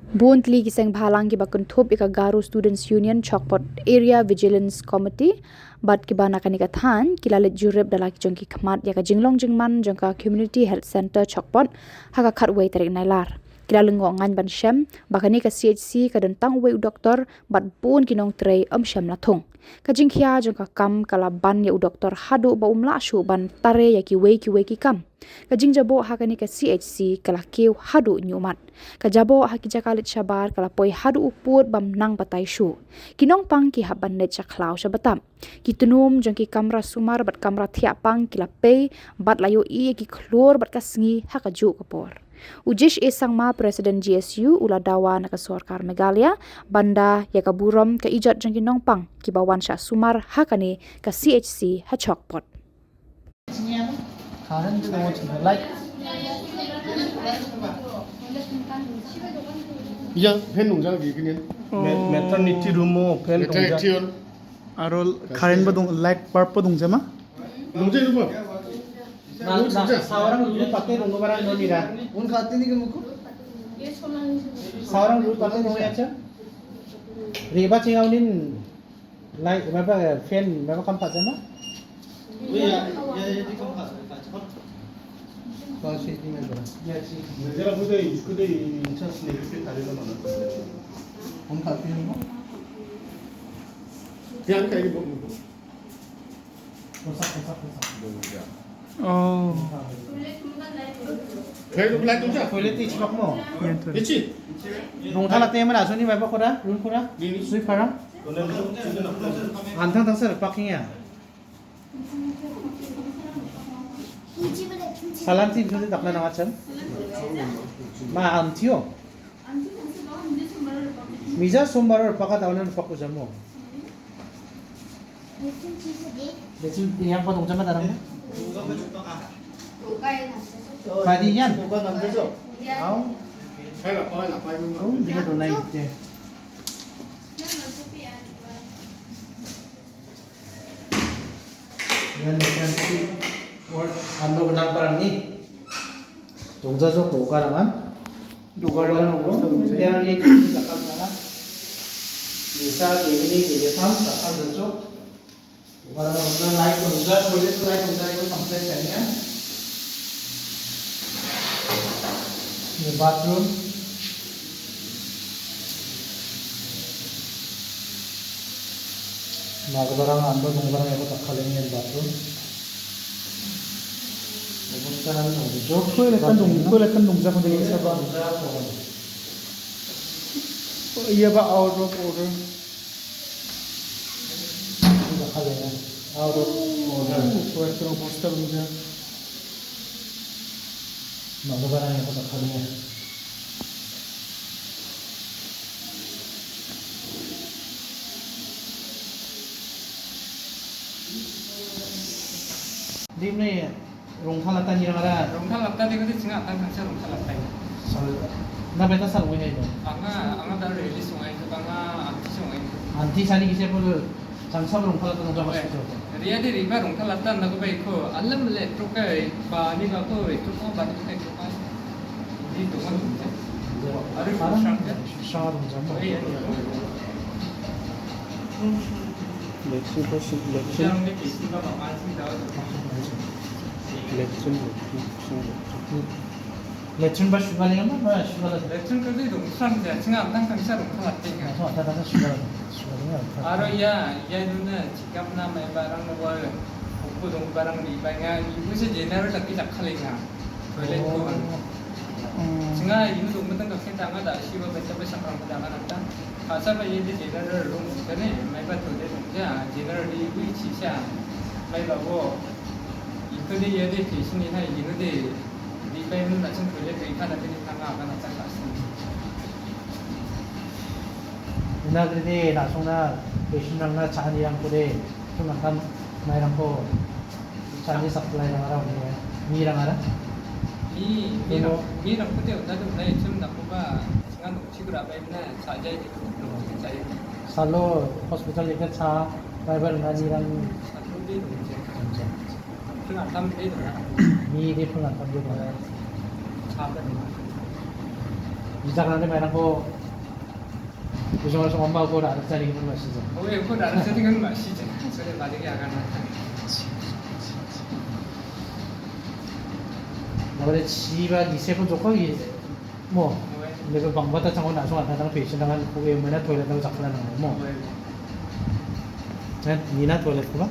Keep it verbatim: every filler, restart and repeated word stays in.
Bun tylli ki seng bhalang kiba kynthup ïa ka Garo Students Union Chokpot Area Vigilance Committee bad kiba na kane ka thaiñ ki la leit jurip da la ki jong ki khmat ïa ka jinglong jingman jong ka Community Health Centre Chokpot ha ka khatwei tarik Nailar. Ki la lyngngoh ngaiñ ban shem ba kane ka C H C ka don tang uwei u doktor bad bun ki nongtrei ym shem la thung. Ka jingkhia jong ka kam ka la ban ïa u doktor haduh ba um lah shuh ban tare ïa kiwei kiwei ki kam. Ka jingjaboh ha kane ka C H C ka la kiew haduh hynñiewmat. Ka jaboh ha ki jaka leit shabar ka la poi haduh u pud bym nang batai shuh. Ki nongpang ki hap ban leit sha khlaw sha btap. Ki tnum jong ki kamra sumar bad kamra thiah pang ki la pei bad la ïohi ïa ki khlur bad ka sngi ha kajuh ka por. U Jish A Sangma, President G S U, u la dawa na ka sorkar Meghalaya ban da ïa ka burom ka ijot jong ki nongpang kiba wan shah sumar ha kane ka C H C ha Chokpot. Current dong, light. Ïa, fan dong jang ki kine. Oh. Ma-, maternity room mo fan dong jang. Maternity room. Aro current ba dong, light bulb ba dong jama? Dong jang room. Na, na, sawarang lu pake dong barang dong nira. Un khati ni ke muku? Sawarang lu pake dong ya cha? Reba chinga unin. Light, maba fan, maba kam pat jama? Ui, ya, ya, ya, di kam pat, pat, pat. Kau si di maba. Ya, si. Jara bude, kude, chas ne, kude, tare na mana. Kam pat, fan mo? Fan kai di bok mo. Kosak, kosak, kosak. Ya. Oh. Toilet ti chibak mo. Ïa, toilet. Rung thala te mana suni mai ba khoda, rung khoda. Sui khara. Anthang thang sar parking ya. Salan ti suni dakna nang acham. Ma am tio. Mija sombar pakat awan paku jamo. Lekin yang potong sama darang. Padi yan. Au. Oh, dia tu naik je. Yan lekin si. Or ando benang parang ni. Tungja jok tukar angan. Tukar angan, tukar. Yang ni takkan sana. Bisa ini, ini sam takkan jok. Tukar angan, light tungja, toilet light tungja itu complete kan ya. Ini bathroom. Makabarang ando makabarang ïa ko tak khaleng ïa bathroom. Toilet kan dung, toilet kan dung jaka dei sa ba. Ïa ba out of order. Out of order. Toilet kan dung jaka. Makabarang ïa ko tak khaleng ïa. Dim ne rungkha lata ni rang ara. Rungkha lata de ko de chinga tang tang sa rungkha lata. Sal. Na beta sal wei hai do. Anga, anga da release wei to anga anti song wei. Anti sani kise pul. Chang sa rungkha lata nang jam hospital. Ria de riba rungkha lata na ko bai ko alam le trukai ba ni ba ko bai truko ba ni kai trukai. Di to kan. Aru shang de. Shang rung jam. Election ko election. Election. Election. Election ba sugar lagi apa? Ba sugar lagi. Election ko de dong sang de, singa tang kan sa rung khalat de. So, ada ada sugar. Sugar lagi. Aro ya, ya dun na chikap na mai barang na wal. Ko dong barang di ba nga, ibu se general tapi tak khaling nga. Toilet ko kan. Singa inu dong metang ka kita nga da shi ba beta ba sang rang da nga nang ta. Ka sa ba ye de general room ka ne, mai ba toilet room ja, general di ibu chi sha. Mai ba wo. Ito de ye de patient ni hai inu de. Di pai mun na chung toilet ri ka na de ni ka nga ka na ta ka si. Ina de de na song na patient rang na cha ni rang ko de. Song na kan mai rang ko. Cha ni supply rang ara ni. Ni rang ara. Ni, ni rang, ni rang ko de na de na chung na ko ba. Ngan chi gra bai na cha jai ni. Cha jai. Salo hospital ni ka cha bai bar na ni rang. Salo de. Phung atam de dong. Ni de phung atam de dong. Chap de dong. Jijak nang de mai nang ko. Ko jong song ma ko da sa ni ma shi jong. Oe, ko da sa ni ma shi jong. So de ba de ya kan. Na ba de chi ba di se ko jok ko i mo. Oe. Le ba bang ba ta chang ko na song ta tang patient nang ko e mai na toilet nang jak na nang mo. Oe. Ni na toilet ko ba.